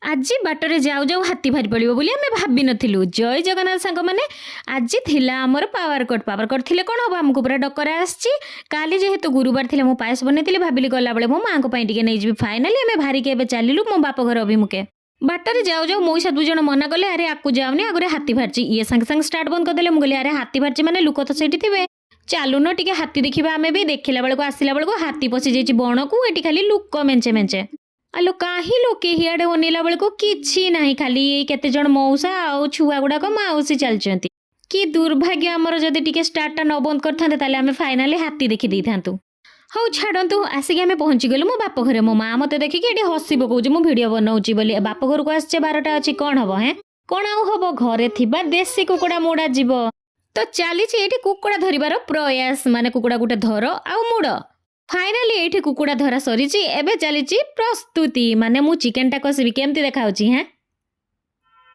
ଆଜି ବାଟରେ ଯାଉ ଯାଉ ହାତୀ ବାହାରି ପଡ଼ିବ ବୋଲି ଆମେ ଭାବିନଥିଲୁ। ଜୟ ଜଗନ୍ନାଥ ସାଙ୍ଗମାନେ। ଆଜି ଥିଲା ଆମର ପାୱାର କଟ୍। ପାୱାର କଟ୍ ଥିଲେ କ'ଣ ହେବ, ଆମକୁ ପୁରା ଡକରା ଆସିଛି। କାଲି ଯେହେତୁ ଗୁରୁବାର ଥିଲା, ମୁଁ ପାୟସ ବନେଇଥିଲି। ଭାବିଲି ଗଲାବେଳେ ମୋ ମାଆଙ୍କ ପାଇଁ ଟିକେ ନେଇଯିବି। ଫାଇନାଲି ଆମେ ବାହାରିକି ଏବେ ଚାଲିଲୁ ମୋ ବାପ ଘର ଅଭିମୁଖେ। ବାଟରେ ଯାଉ ଯାଉ ମଉସା ଦୁଇ ଜଣ ମନା କଲେ, "ଆରେ, ଆକୁ ଯାଉନି, ଆଗରେ ହାତୀ ବାହାରିଛି।" ଇଏ ସାଙ୍ଗେ ସାଙ୍ଗେ ଷ୍ଟାର୍ଟ ବନ୍ଦ କରିଦେଲେ। ମୁଁ କହିଲି, "ଆରେ, ହାତୀ ବାହାରିଛି ମାନେ ଲୋକ ତ ସେଇଠି ଥିବେ, ଚାଲୁନ ଟିକେ ହାତୀ ଦେଖିବା ଆମେ ବି।" ଦେଖିଲା ବେଳକୁ, ଆସିଲା ବେଳକୁ ହାତୀ ପଶିଯାଇଛି ବଣକୁ। ଏଠି ଖାଲି ଲୋକ ମେଞ୍ଚେ ମେଞ୍ଚେ। ଆଲୋ, କାହିଁ ଲୋକେ? ହିଆଡ଼େ ଅନେଇଲା ବେଳକୁ କିଛି ନାହିଁ, ଖାଲି ଏଇ କେତେ ଜଣ ମଉସା ଆଉ ଛୁଆ ଗୁଡ଼ାକ ମାଉସୀ ଚାଲିଛନ୍ତି। କି ଦୁର୍ଭାଗ୍ୟ ଆମର, ଯଦି ଟିକେ ଷ୍ଟାର୍ଟଟା ନ ବନ୍ଦ କରିଥାନ୍ତେ, ତାହେଲେ ଆମେ ଫାଇନାଲି ହାତୀ ଦେଖି ଦେଇଥାନ୍ତୁ। ହଉ ଛାଡ଼ନ୍ତୁ, ଆସିକି ଆମେ ପହଞ୍ଚିଗଲୁ ମୋ ବାପ ଘରେ। ମୋ ମା ମତେ ଦେଖିକି ଏଠି ହସି ପକଉଛି, ମୁଁ ଭିଡ଼ିଓ ବନଉଛି ବୋଲି। ବାପ ଘରକୁ ଆସିଛେ, 12ଟା ଅଛି, କ'ଣ ହବ ହେଁ? କ'ଣ ଆଉ ହବ? ଘରେ ଥିବା ଦେଶୀ କୁକୁଡ଼ା ମୁଡ଼ା ଯିବ। ତ ଚାଲିଛି ଏଇଠି କୁକୁଡ଼ା ଧରିବାର ପ୍ରୟାସ, ମାନେ କୁକୁଡ଼ା ଗୋଟେ ଧର ଆଉ ମୁଡ଼। ଫାଇନାଲି ଏଇଠି କୁକୁଡ଼ା ଧରା ସରିଛି। ଏବେ ଚାଲିଛି ପ୍ରସ୍ତୁତି, ମାନେ ମୁଁ ଚିକେନଟା କଷିବି। କେମିତି ଦେଖାଯାଉଛି ହେଁ?